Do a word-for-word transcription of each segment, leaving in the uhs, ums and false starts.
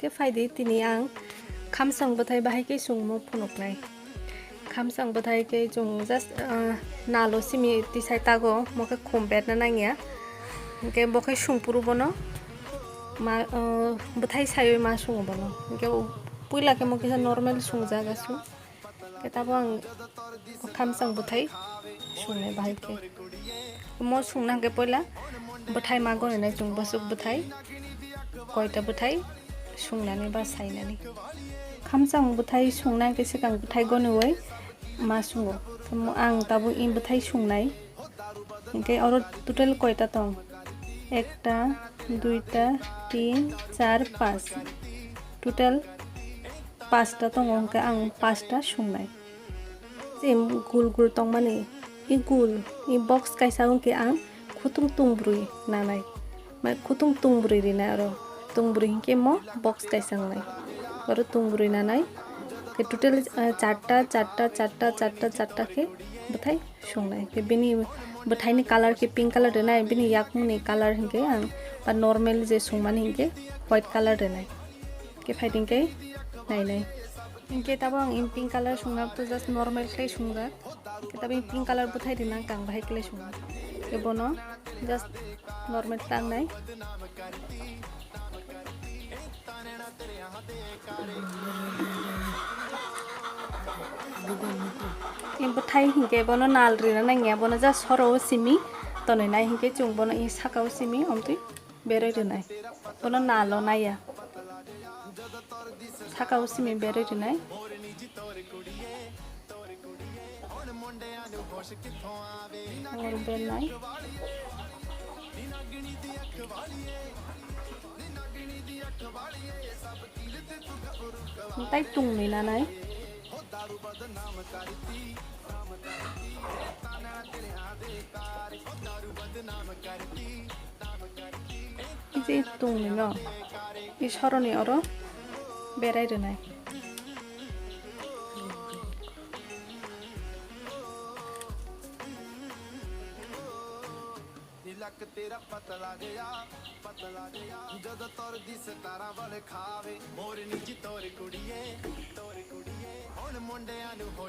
Khe phaidi tini ang khamsang bwthai bahai khe chwngno phunuknai. Khamsang bwthai khe chwng just, ah, nalo simi tisai tago, mo khe khum berna nangya. Hinkhe bo khe sungphuru bono ma, ah, bwthai saiwi ma sungo bono. Hinkhe puila khe mo kisa normal sungjak aswk. Khe tabuk ang khamsang bwthai sungnai bahai khe. Mo sungna hwnkhe puila bwthai ma goninai chwng bwswk bwthai, koita bwthai sungnani ba sainani. Khamsang bwthai sungna hwnkhe swkang bwthai goniwi ma sungo. Mo ang tabuk i bwthai sungnai. Hinkhe oro total koita tong? Ekta, duita, tin, char, panch. Total pasta tongo, hinkhe ang pasta sungnai. Je gul gul tongmani, i gul, i box kaisa hinkhe ang khutung tungbrwi nanai. Mai khutung tungbrwi rinai oro. Tungbrwi hinkhe mo box kaisa wngnai. Oro tungbrwi nanai. Khe total, ah, charta, charta, charta, charta, charta khe bwthai sungnai. Khe bini bwthaini colour khe pink colour rinai, bini yakungni colour hinkhe ang ba normal je sungmani hinkhe white colour rinai. Khe phaidi hinkhe nainai. Hinkhe tabuk ang pink colour sungna to just normal khlai sungjak. Hinkhe tabuk pink colour bwthai rina kang bahai khlai sungjak. Khe bono just normal tangnai. Bwthai hinkhe bono nal rina nangya, bono just soro o simi tonwi nai hinkhe chwng bono i saka o simi omtwi berwi rwnai. Bono nalo naiya. Saka o simi berwi rwnai. Oro bernai. Tai tungni nanai. Ije tungni no. I soroni oro berai rwnai.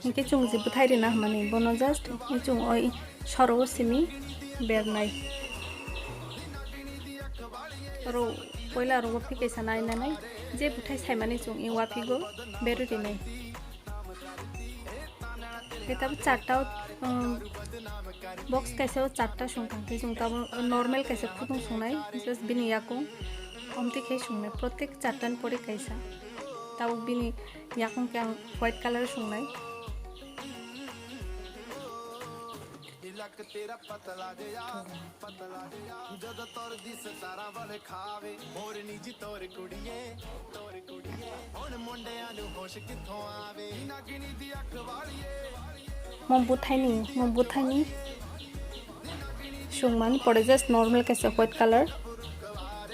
Hinkhe chwng je bwthai rina hwnmani bono just chwng oi soro o simi bernai. Oro poila oro waphik kaisa nai nanai je bwthai saimani chwng i waphigo berwi rinai. Khe tabuk charta, um, box kaisa o charta sungkha, khe chwng tabuk normal kaisa khutung sungnai, just bini yakung omtwi khe sungnai, protek charta ni pore kaisa. Tabuk bini yakung khe ang white colour sungnai. Mo bwthaini, mo bwthaini sungmani pore just normal kaisa white colour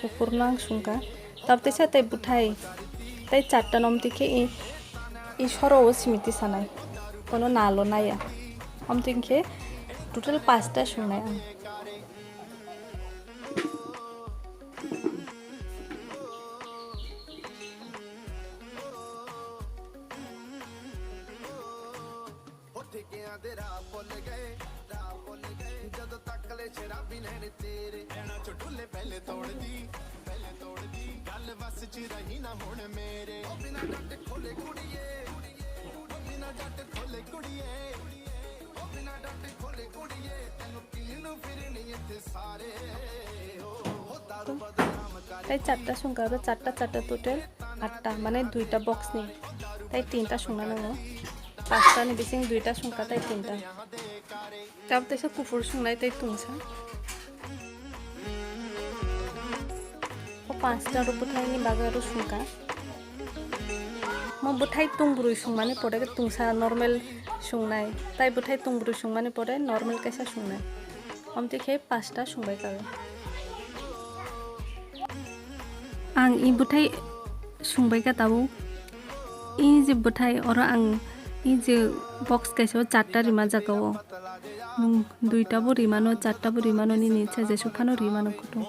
kuphur no ang sungkha. Tabuk teisa tei bwthai tei charta no omtwi khe i, i soro o simi tisanai, kono nalo naiya. Omtwi khe total pasta sungnai ang. Tei charta sungkha, oro charta, charta total atta, mane duita box ni. Tei tinta sungna nango. Pasta ni bising duita sungkha tei tinta. Tabuk teisa kuphur sungnai tei tungsa. O panchta oro bwthai ni bagwi oro sungkha. Mo bwthai tungbrwi sungmani pore khe tungsa normal sungnai. Tai bwthai tungbrwi sungmani pore normal kaisa sungnai. Omtwi khe pasta sungbai kha. Ang i bwthai sungbai kha tabuk. I je bwthai oro ang i je box kaisa o charta rima jaga o. Nwng duita bo rimano, charta bo rimano, nini ichha jesuk phano rimano kutung.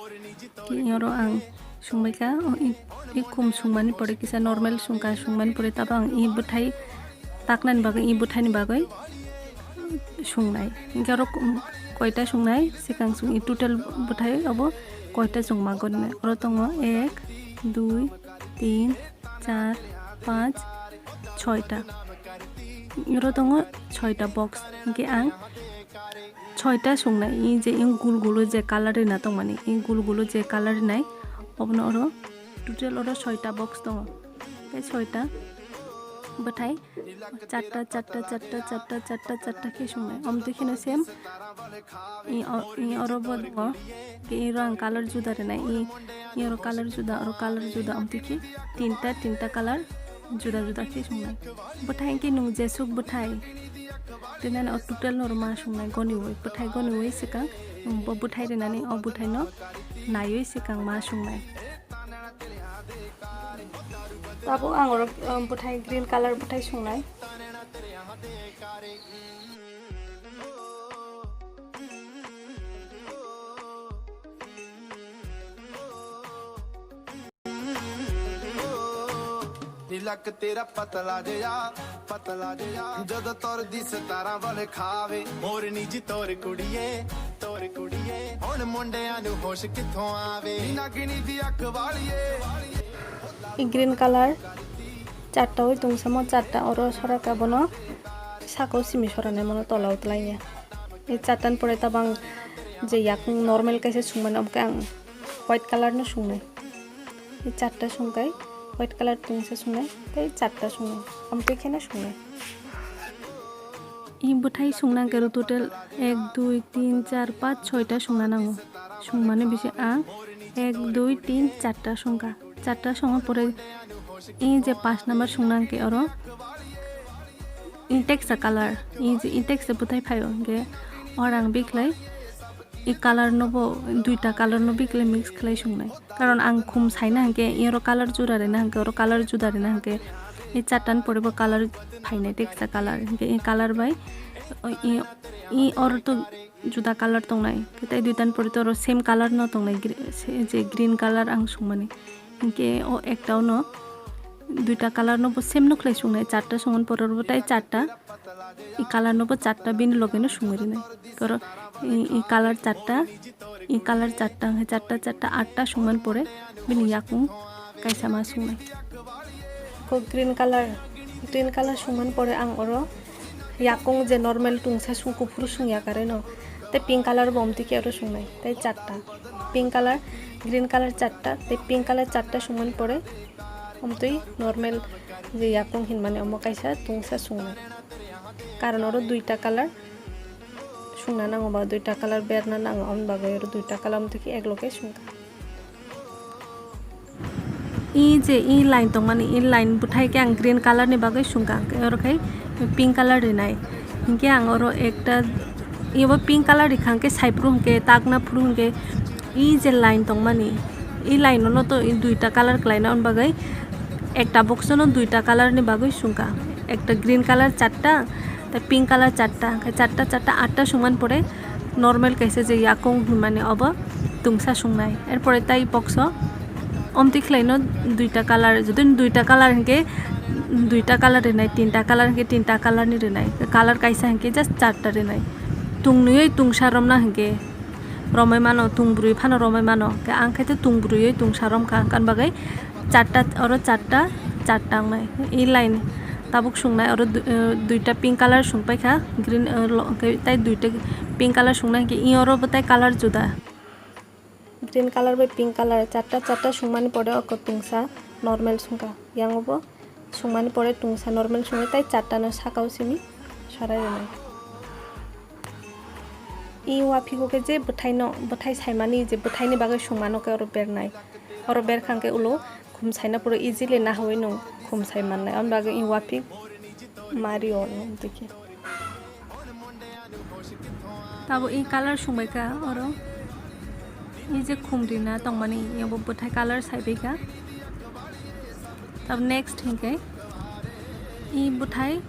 Tini oro ang Sungbaikha, o i, i khum sungmani pore kisa normal sungkha, sungmani pore tabo ang i bwthai taknani bagwi, i bwthaini bagwi sungnai. Hinkhe oro kum-, koita sungnai, swkang sung i total bwthai obo koita sungma gorinai. Oro tongo ek, dui, tin, char, panch, choita. Oro tongo choita box. Hinkhe ang choita sungnai, i je i gul gulo je color rina tongmani, i gul gulo je color rinai, obono oro total oro soita box tongo. Tei soita bwthai charta, charta, charta, charta, charta, charta khe sungnai. Omtwi kheno same i o-, i oro bo tongo. Tei iro ang color juda rinai, i, i oro color juda, oro color juda, omtwi khe tinta, tinta color juda juda khe sungnai. Bwthai hinkhe nwng jesuk bwthai rinani o total no rwma sungnai goniwi, bwthai goniwi swkang nwng bo bwthai rinani o bwthai no naiwi swkang ma sungnai. Tabuk ang oro, um, bwthai green color bwthai sungnai. तिलक तेरा पतला जिया, पतला जिया। ਜਦੋਂ ਤੁਰਦੀ ਸਤਾਰਾਂ ਵੱਲ ਖਾਵੇ, ਮੋਰਨੀ ਜੀ ਤੋਰ ਕੁੜੀਏ, ਤੋਰ ਕੁੜੀਏ। ਹੁਣ ਮੁੰਡਿਆਂ ਨੂੰ ਹੋਸ਼ ਕਿੱਥੋਂ ਆਵੇ, ਨੀ ਨਾਗਣੀ ਦੀ ਅੱਖ ਵਾਲੀਏ। I green color charta oi tungsamo charta oro soraka bono saka o simi soranai mano tola o twlangya. I charta ni pore tabang je yakung normal kaisa sungmani, omo khe ang white color no sungnai. I charta sungkai, white color tungsa sungnai, tei charta sungnai. Amtwi kheno sungnai. I bwthai sungna khe oro total ek, dui, tin, char, panch, choita sungna nango. Sungmani bisi ang ek, dui, tin, charta sungkha. Charta sungma pore i je panch number sungna khe oro i teksa color, i je i teksa bwthai phaio, hinkhe oro ang bikhlai i color no bo duita color no bikle mix khlai sungnai. Karon ang khum saina hinkhe oro color juda rina hinkhe oro color juda rina hinkhe i charta ni pore bo color phainai teksa color hinkhe i color bai i, i oro to juda color tongnai. Tei duita ni pore to oro same color no tongnai gre-, se-, je green color ang sungmani. Hinkhe o ekta o no duita color no bo same no khlai sungnai, charta sungmani pore oro bo tei charta. I color no bo charta bini loge no sungwi rinai. Toro i, i color charta, i color charta, hwnkhe charta, charta, atta sungmani pore bini yakung kaisa ma sungnai. Ko green color, green color sungmani pore ang oro yakung je normal tungsa sung kuphuru sungya kareno. Tei pink color bo omtwi khe oro sungnai. Tei charta. Pink color, green color charta, tei pink color charta sungmani pore omtwi normal je yakung hinmani omo kaisa tungsa sungnai. Karon oro duita color sungna nango ba duita color berna nango, aboni bagwi oro duita color omtwi khe ekloge sungkha. I je i line tongmani, i line bwthai khe ang green color ni bagwi sungkha, hwnkhe oro khai pink color rinai. Hinkhe ang oro ekta, ibo pink color rikha hinkhe saiphuru hinkhe takna phuru hinkhe i je line tongmani, i line no to i duita color khlaina, aboni bagwi ekta box no duita color ni bagwi sungkha, ekta green color charta, tei pink color charta, hwnkhe charta, charta, atta sungmani pore normal kaisa je yakung hinmani obo tungsa sungnai. Erpore tai box o omtwi khlaino duita color, jodi duita color hinkhe duita color rinai, tinta color hinkhe tinta color ni rinai, color kaisa hinkhe just charta rinai. Tung nwiwi tungsa romna hinkhe romwi mano, tung brwi phano romwi mano, khe ang khe tei tung brwiwi tungsa romkha, hwnkhe ani bagwi charta, oro charta, charta wngnai. I line tabuk sungnai, oro du-, eh, duita pink color sungpaikha, green, eh, lo-, hwnkhe tei duita pink color sungnai, hwnkhe i oro bo tei color juda. Green color bai pink color charta, charta sungmani pore oko tungsa normal sungkha. Yang o bo sungmani pore tungsa normal sungwi tei charta no saka o simi sorai rwnai. I uaphiko khe je bwthai no, bwthai saimani je bwthai ni bagwi sungmano khe oro bernai. Oro berkha hwnkhe ulo khum saina puro easily nahawi nwng khum sai mannai. Aboni bagwi i uaphik mari o nwng twi khe. Tabo i color sungbaikha oro. I je khum rina tongmani, abo bwthai color saibaikha. Tabo next hinkhe i bwthai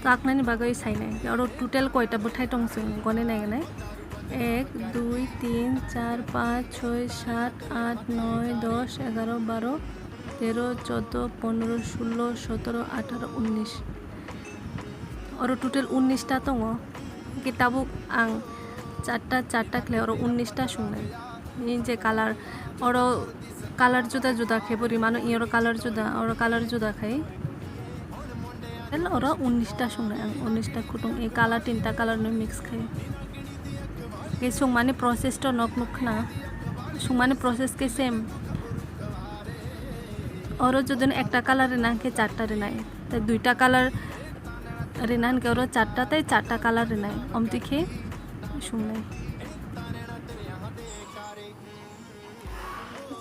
taknani bagwi sainai. Oro total koita bwthai tong chwng gone naignai. এক, দুই, তিন, চার, পাঁচ, ছয়, সাত, আট, নয়, দশ, এগারো, বারো, তেরো, চৌদ্দ, পনেরো, ষোলো, সতেরো, আঠারো, উনিশ। Oro total unnish ta tongo. Hwnkhe tabuk ang charta, charta khlai oro unnish ta sungnai. Ni je color, oro color juda juda khe bo rimano, oro color juda, oro color juda khai. Tel oro unnish ta sungnai ang, unnish ta kutung, e color tinta color no mix khai. Ke sungmani process to nok nuk khna, sungmani process ke same. Oro jodi no ekta color rina hwnkhe charta rinai, tei duita color rina hwnkhe oro charta tei charta color rinai, omtwi khe sungnai.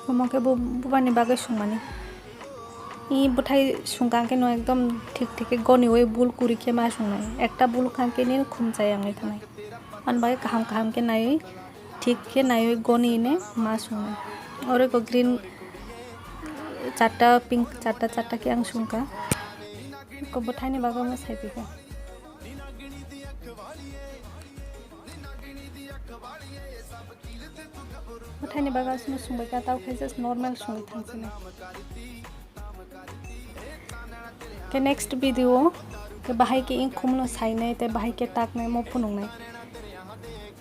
Omo khe bo bubani bagwi sungmani. I bwthai sungkha hwnkhe no ekdom thik thik khe goniwi bul kwrwi khe ma sungnai. Ekta bul wngkha hwnkhe nini khum chaya wngwi thangnai. Ani bagwi kaham kaham khe naiwi, thik khe naiwi goniwi ne ma sungnai. Oro eko green charta, pink charta, charta khe ang sungkha. Eko bwthaini bagwi omo sai phikha. Bwthaini bagwi aswkno sungbaikha, tao khe just normal sungwi thangsinai. Khe next video khe bahai khe ing khumno sainai tei bahai khe taknai omo phunuknai.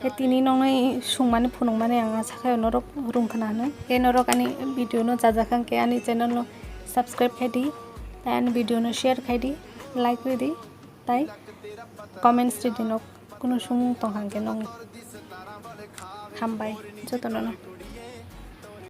Khe tini nokni sungmani phunukmani ang asa khaio norok rung khna hwnwi. Khe norok ani video no chajak khe ani channel no subscribe khai di, tei ani video no share khai di, like rw di. Tai comments rwdi nok, kunu sumung tong hang khe nong. Hambai jotono no.